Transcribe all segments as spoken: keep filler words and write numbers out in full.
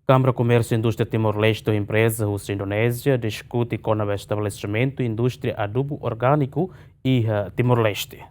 Kámara Komérsiu Indústria Timor-Leste ho empreza husi Indonézia diskute kona-ba estabelesimentu indústria adubu orgániku iha Timor-Leste.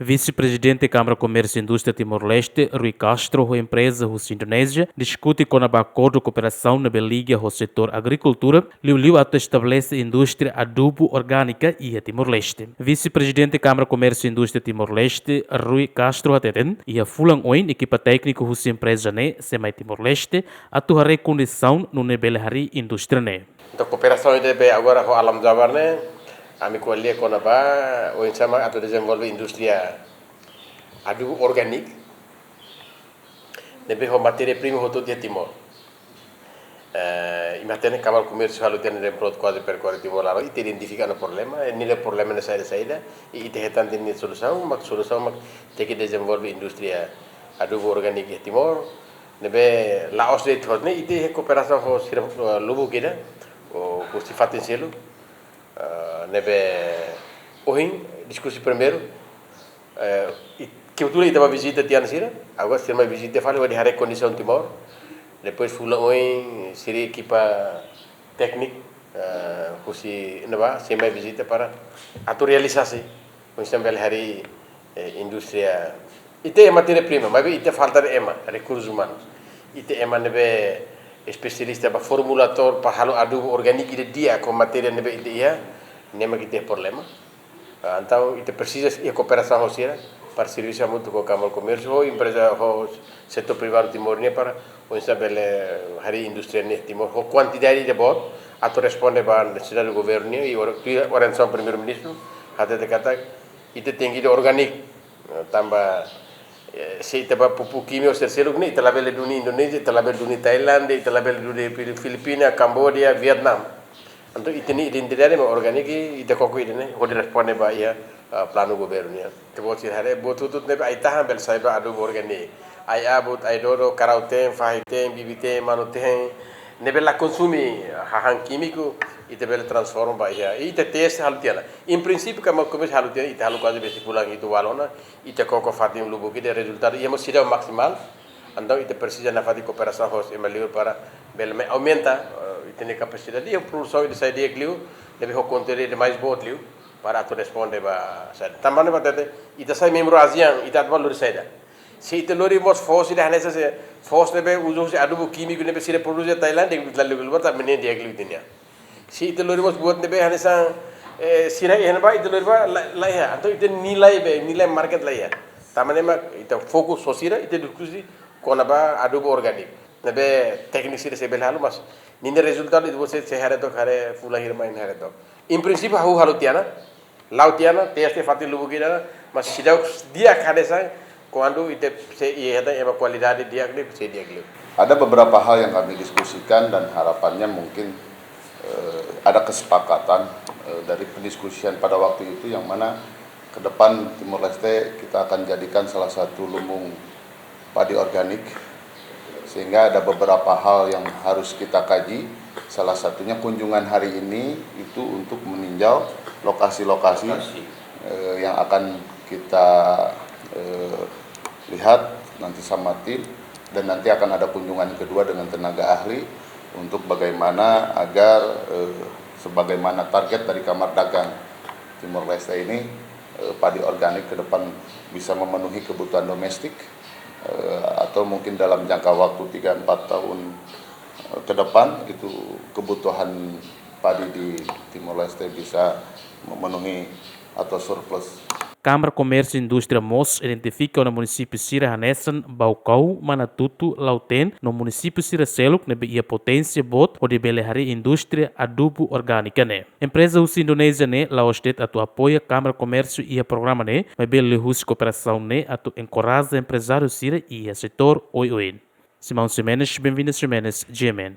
Vise-Prezidente Kámara Komérsiu Indústria Timor-Leste, Rui Castro, ho empreza husi Indonézia diskute kona-ba akordu kooperasaun ne'ebé liga ho setór agrikultura, liuliu atu estabelese indústria adubu orgánika iha Timor-Leste. Vise-Prezidente Kámara Komérsiu Indústria Timor-Leste, Rui Castro, hateten, iha fulan oin ekipa tékniku husi empreza ne'e sei mai Timor-Leste atu haree kondisaun nune'e bele harii indústria ne'e. Entaun kooperasaun ida be agora ho Alam Jabar ne'e, ami ko'alia kona-ba oinsá mak atu dezenvolve indústria adubu orgániku ne'ebé ho matéria prima hotu iha Timor. Eh, imi hatene Kámara Komérsiu halo tiha ona projetu kuaze perkore Timor laran, ita identifika ona problema, eh, nia problema ne'e saida saida, i ita hetan tiha ona solusaun, mak solusaun mak tenke dezenvolve indústria adubu orgániku iha Timor, ne'ebé la'ós de'it hotu ne'e, ita iha kooperasaun ho sira, eh, lubuk ida, ho, husi fatin seluk, eh, ne'ebé ohin diskute primeiru, eh, i, kebetulan ita bá vizita tiha ona sira, agora sira mai vizita fali, hodi haree kondisaun Timor. Depois fulan oin sira ekipa tékniku, eh, husi ne'ebá, sei mai vizita para atu realizasaun, oinsá bele harii, eh, indústria. Ita iha matéria prima, maibé ita falta de'it ema, rekursus umanus. Ita ema ne'ebé espesialista ba formuladór para halo adubu orgániku ida di'ak ho matéria ne'ebé ita iha, ne'e mak ita iha problema. Ah, entaun, ita presiza iha kooperasaun ho sira, para servisu hamutuk ho Kámara Komérsiu, ho empreza, ho setór privadu Timor nian para oinsá bele harii indústria ne'e Timor, ho kuantidade ida boot, atu responde ba nesesidade governu nian, i or-, tuir orientasaun Primeiru-Ministru, hatete katak, ita tenke ida orgániku, ah, tanba, eh, se ita bá pupuk kímiku sira seluk ne'e, ita labele duni Indonézia, ita labele duni Tailándia, ita labele duni Fili-, Filipina, Kamboja, Vietnam. Entaun, ita-nia identidade mak orgániku, ita koko ida-ne'e, hodi responde ba iha, ah, planu governu nian. Ita-boot sira haree, buat hotu-hotu ne'ebé ai-tahan bele sai ba adubu orgániku. Ai-abut, ai-dodo, karau-teen, fahi-teen, bibi-teen, manu-teen, ne'ebé la konsume hahán kímiku, ita bele transforma ba iha. I ita teste halo tiha ona. Em princípio, Kámara Komérsiu halo tiha ona, ita halo kuaze besik fulan hitu ualu ona, ita koko fatin lubuk ida, rezultadu iha mós seidauk maksimál. Entaun, ita presiza nafatin kooperasaun ho ema liur para bele mai aumenta, eh, ita-nia kapasidade iha produsaun ida sai di'ak liu, ne'ebé ho konteúdu ida mais boot liu, para atu responde ba saida. Tanba ne'e mak hatete, ita sai membru ASEAN, ita atu bá lori saida. Se ita lori mós foos ida hanesan se, foos ne'ebé uza husi adubu kímiku ne'ebé sira prodús iha Tailándia, ita la lori, ita meneen di'ak liu ita-nian. Se ita lori mós buat ne'ebé hanesan, eh, sira iha ne'ebá, ita lori bá la, la iha. Entaun ita nilai be, nilai market la iha. Tanba ne'e mak ita fokus ho sira, ita diskute kona-ba adubu orgániku. Ne'ebé tékniku sira sei bele halo, mas ninia rezultadu ita-boot sei, sei haree took, haree fulan hira mai haree took. Em princípio, ha'u halo tiha ona, la'o tiha ona, teste fatin lubuk ida ona, mas seidauk di'ak hanesan kuandu ita sei iha ema kualidade di'ak ne'e, sei di'ak liu. Ada beberapa hal yang kami diskusikan dan harapannya mungkin, eh, ada kesepakatan, eh, dari pendiskusian pada waktu itu yang mana ke depan Timor Leste kita akan jadikan salah satu lumbung padi organik, sehingga ada beberapa hal yang harus kita kaji. Salah satunya kunjungan hari ini itu untuk meninjau lokasi-lokasi, eh, yang akan kita, eh, lihat nanti sama tim, dan nanti akan ada kunjungan kedua dengan tenaga ahli untuk bagaimana agar, eh, sebagaimana target dari Kamar Dagang Timor Leste ini, eh, padi organik ke depan bisa memenuhi kebutuhan domestik, eh, atau mungkin dalam jangka waktu tiga empat tahun, eh, ke depan itu kebutuhan padi di Timor Leste bisa memenuhi atau surplus. Kámara Komérsiu Indústria mós identifika ona munisípiu sira hanesan Baucau, Manatuto, Lautém, no munisípiu sira seluk ne'ebé iha poténsia boot hodi bele harii indústria adubu orgánika ne'e. Empreza husi Indonézia ne'e la'ós de'it atu apoia Kámara Komérsiu iha programa ne'e, maibé liuhusi kooperasaun ne'e atu enkoraja emprezáriu sira iha setór oioin. Simão Ximenes, Benvinda Ximenes, G M N.